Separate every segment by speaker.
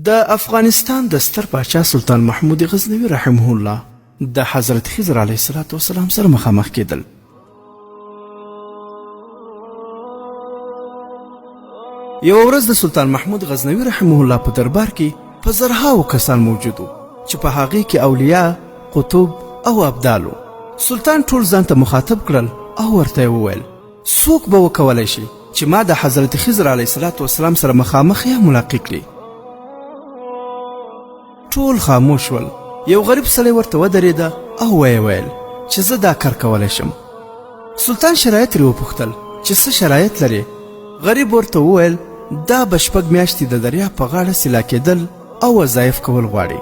Speaker 1: د افغانستان د ستر پاچا سلطان محمود غزنوي رحمه الله د حضرت خضر علیه السلام سره مخامخ کېدل. یوه ورځ د سلطان محمود غزنوي رحمه الله په دربار کې په زرهاوو کسان موجود وو چې په هغې کې اولیا، قطب او ابدال وو. سلطان ټول ځان ته مخاطب کړل او ورته یې وویل: څوک به وکولای شي چې ما د حضرت خضر علیه السلام سره مخامخ یا ملاقي کړي؟ ټول خاموش شول. یو غریب سړی ورته ودرېده او ویې ویل چې زه دا کار کولی شم. سلطان شرایط ترې وپوښتل چې څه شرایط لرې؟ غریب ورته وویل دا به 6 میاشتې د دریاب په غاړه سیلا کېدل او وظایف کول غواړي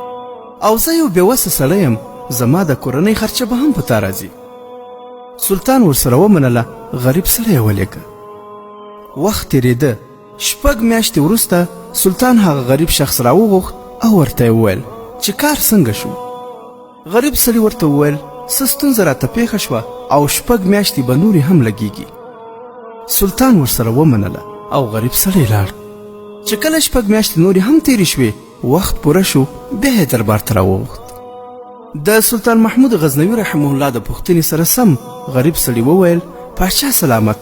Speaker 1: او زه یو بېوسه سړی یم، زما د کورنۍ خرچه به هم په تا راځي. سلطان ورسره ومنله، غریب سړی یې ولېږه. وخت تېرېده، 6 میاشتې وروسته سلطان هغه غریب شخص راوغوښت او ورته یې وویل چې کار څنګه شو؟ غریب سړي ورته وویل څه ستونزه راته پېښه شوه او 6 میاشتې به نورې هم لګیږي. سلطان ورسره ومنله او غریب سړی لاړ. چې کله 6 میاشتې نورې هم تېرې شوې، وخت پوره شو، بیا یې دربار ته راوغوښت. د سلطان محمود غزنوي رحمه الله د پوښتنې سره سم غریب سړي وویل پاچا سلامت،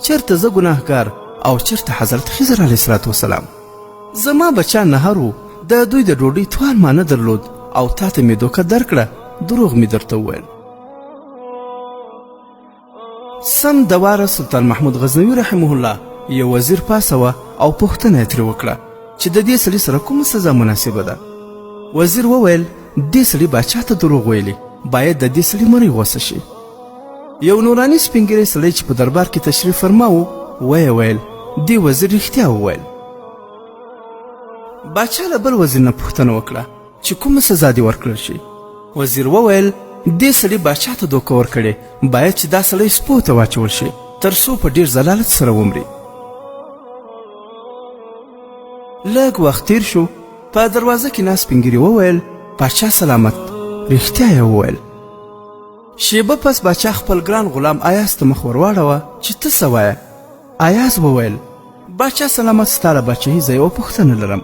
Speaker 1: چېرته زه ګناهګار او چېرته حضرت خضر علیه السلام؟ زما بچا نهر و، د دوی د ډوډۍ توان ما نه درلود او تا ته مې دوکه درکړه، دروغ مې درته وویل. سم دواره سلطان محمود غزنوي رحمه الله یو وزیر پاسوه او پوښتنه یې ترې وکړه چې د دې سړي سره کومه سزا مناسبه ده. وزیر وویل دې سړي باچا ته دروغ ویلي، باید د دې سړي مرۍ غوسه شي. یو نوراني سپین ږیری سړی چې په دربار کې تشریف فرما و، ویې ویل دې وزیر رښتیا وویل. باچا له بل وزیر نه پوښتنه وکړه چې کومه سزا دې ورکړل شي. وزیر وویل دې سړي باچا ته دوکه ورکړې، باید چې دا سړی سپو ته واچول شي تر څو په ډېر ذلالت سره ومري. لږ وخت تیر شو، په دروازه کې ناست سپین ږیري وویل باچا سلامت، رښتیا یې وویل. شیبه پس باچا خپل ګران غلام ایاز ته مخ ورواړوه چې ته څه وایه؟ ایاز وویل باچا سلامت، ستا له باچهي زه یوه پوښتنه لرم.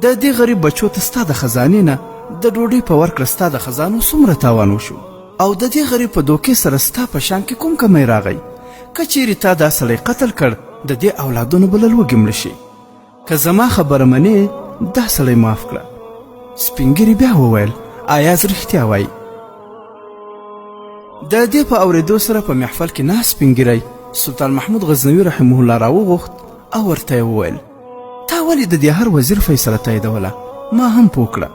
Speaker 1: د دې غریب بچو ته ستا د خزانې نه د ډوډۍ په ورکړه ستا د خزانو څومره تاوان وشو او د دې غریب په دوکې سره ستا په شان کې کوم کمی راغی؟ که چیرې تا دا سړی قتل کړ، د دې اولادونه به له لوږې مړه شي. که زما خبره منې دا سړی معاف کړه. سپین ږیري بیا وویل ایاز رښتیا وایي. د دې په اورېدو سره په محفل کې ناست سپین ږیری سلطان محمود غزنوي رحمه الله راوغوښت او ورته یې وویل تا ولې د دې هر وزیر فیصله تاییدوله؟ ما هم پوه کړه.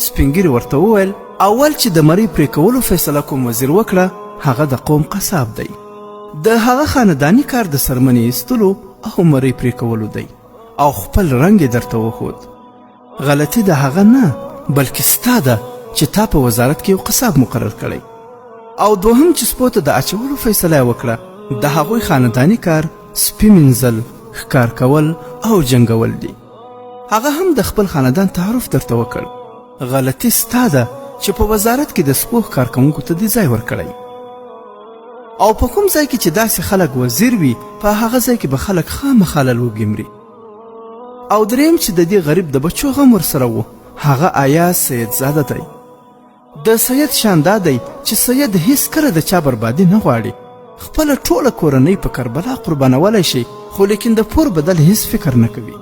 Speaker 1: سپین ږیري ورته وویل اول چې د مرۍ پرې کولو فیصله کوم وزیر وکړه، هغه د قوم قصاب دی، د هغه خانداني کار د څرمنې ایستلو او مرۍ پرې کولو دی او خپل رنګ یې درته وښود. غلطي د هغه نه بلکې ستا ده چې تا په وزارت کې یو قصاب مقرر کړی. او دوهم چې سپو ته د اچولو فیصله یې وکړه، د هغوی خانداني کار سپي مینځل، ښکار کول او جنګول دي. هغه هم د خپل خاندان تعارف درته وکړ. غلطي ستا ده چې په وزارت کې د سپو ښکار کوونکو ته دې ځای ورکړی او په کوم ځای کې چې داسې خلک وزیر وي، په هغه ځای کې به خلک خامخا له لوږې مري. او دریم چې د دې غریب د بچو غم ورسره و، هغه ایاز سیدزاده دی. د سید شان دا دی چې سید هیڅکله د چا بربادي نه غواړي، خپله ټوله کورنۍ په کربلا قربانولی شي، خو لیکن د پور بدل هیڅ فکر نه کوي.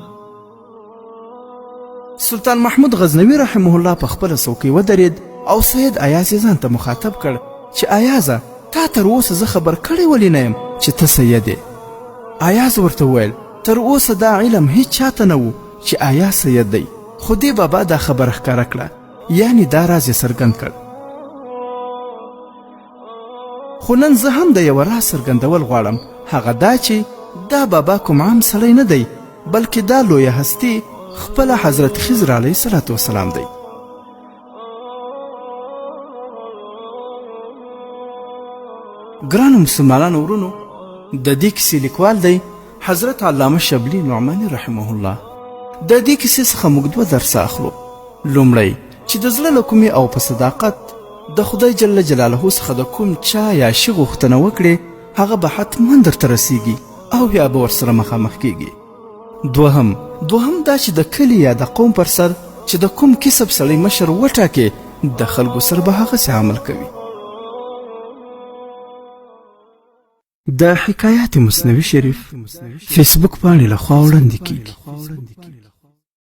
Speaker 1: سلطان محمود غزنوي رحمه الله په خپله څوکۍ ودرېد او سید ایاز یې ځان ته مخاطب کړ چې ایازه، تا تر اوسه زه خبر کړی ولې نه یم چې ته سید یې؟ ایاز ورته وویل تر اوسه دا علم هیڅ چاته نه و چې آیا سید دی، خو دې بابا دا خبره ښکاره کړه، یعنی دا راز یې څرګند کړ. خو نن زه هم د یوه راز څرګندول غواړم، هغه دا چې دا بابا کوم عام سړی نه دی، بلکې دا لویه هستي خپله حضرت خضر علیه السلام دی. ګرانو مسلمانانو ورونو، د دې کیسې لیکوال دی حضرت علامه شبلی نعماني رحمه الله. د دې کیسې څخه موږ دوه درسه اخلو. لومړی چې د زړه له کومې او په صداقت د خدای جل جلاله څخه د کوم چا یا شي غوښتنه وکړې، هغه به حتما درته رسیږي او یا به ورسره مخامخ کیږي. دوهم دوهم دا چې د کلي یا د قوم پر سر چې د کوم کسب سړی مشر وټاکې، د خلکو سره به هغسې عمل کوي. د حکایات مثنوي شریف فیسبوک پاڼې له خوا وړاندې کیږي.